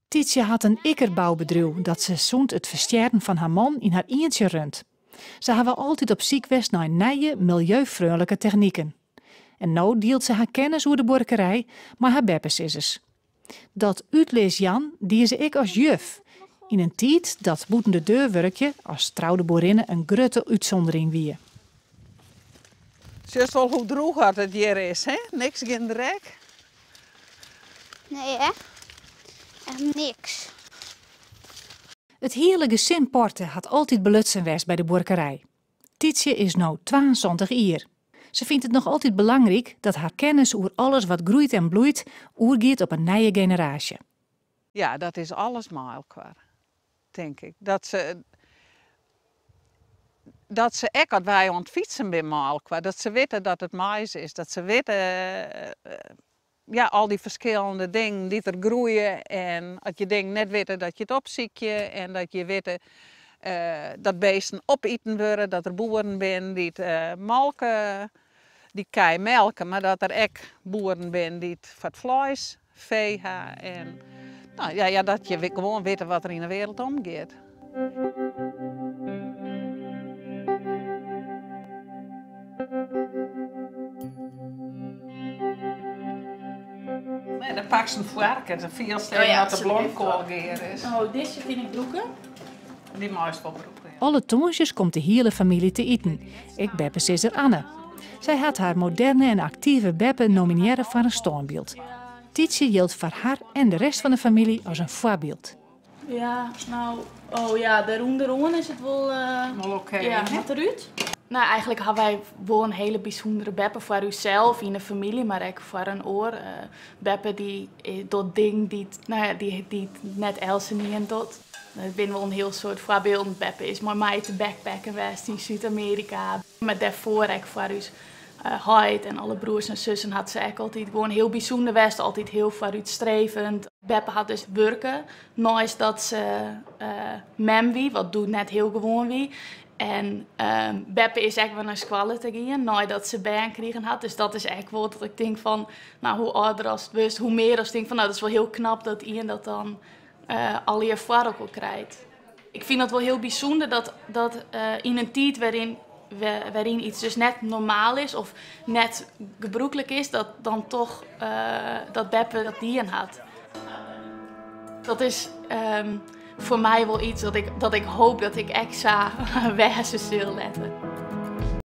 Tietsje hat in ikkerboubedriuw dat se sûnt it ferstjerren fan har man yn har ientsje runt. Se hawwe altyd op syk west nei nije, miljeufreonlike techniken. En no dielt se har kennis oer de buorkerij mei har beppesizzers. Dat útlis jaan die se ek as juf, yn in tiid dat bûten de deur wurkje as troude boerinne in grutte útsûndering wie. Sjochst wol hoe drûch at it hjir is, hè? Niks, gjin drek. Nee hè? Echt niks. It hiele gesin Porte hat altyd belutsen west by de buorkerij. Tietsje is no 72 jier. Se fynt it noch altyd belangryk dat har kennis oer alles wat groeit en bloeit oergiet op in nije generaasje. Ja, dat is alles mei elkoar, tink ik. Dat se, dat se ek as wy oan it fytsen binne mei elkoar, dat se witte dat it mais is, dat se witte ja, al dy ferskillende dingen dy't der groeie en as je dingen net witte dat je it opsykje en dat je witte dat beesten opiten wurde, dat der boeren binne dy't molke, dy't kij melke, mar dat der ek boeren binne dy't foar it fleis fee ha en no ja, ja, dat je gewoan witte wat der yn de wereld omgiet. Nee, dan pakst in foarke, dan fielst even oh, dat de blomkoal gear is. Oh, dizze kin ik brûke. Dy meist wol brûke, ja. Alle tongersdeis komt de hiele famylje te iten, ek beppesizzer Anne. Sy hat har moderne en aktive beppe nominearre foar in stânbyld. Tietsje jildt foar har en de rest fan de famylje as in foarbyld. Ja, no, oh ja, dêr ûnderoan is it wol. Wol oké. Ja, moat derút. No, eigentlik ha wy wol in hiele bysûndere beppe foar ússels yn de famylje, mar ek foar in oar. Beppe dy docht dingen dy't, no ja, dy't net eltsenien docht. Der binne wol in hiel soad foarbylden. Beppe is mei my te backpacken west yn Súd-Amearika. Mar dêrfoar ek foar ús heit en alle broers en sussen hat se ek altyd gewoan hiel bysûnder west, altyd hiel foarútstrevend. Beppe hat dus wurke neist dat se mem wie, wat doe net hiel gewoan wie. En beppe is ek wer nei skoalle te gean neidat se bern krigen hat. Dus dat is ek wol dat ik tink fan, no, hoe âlder ast wurdst, hoe mear ast tinkt fan, no, dat is wol hiel knap dat ien dat dan allegear foar elkoar krijt. Ik fyn dat wol hiel bysûnder dat, dat yn in tiid wêryn, wêryn iets dus net normaal is of net gebrûklik is, dat dan toch dat beppe dat dien hat. Dat is foar my wol iets dat ik, dat ik hoop dat ik ek sa wêze sil letter.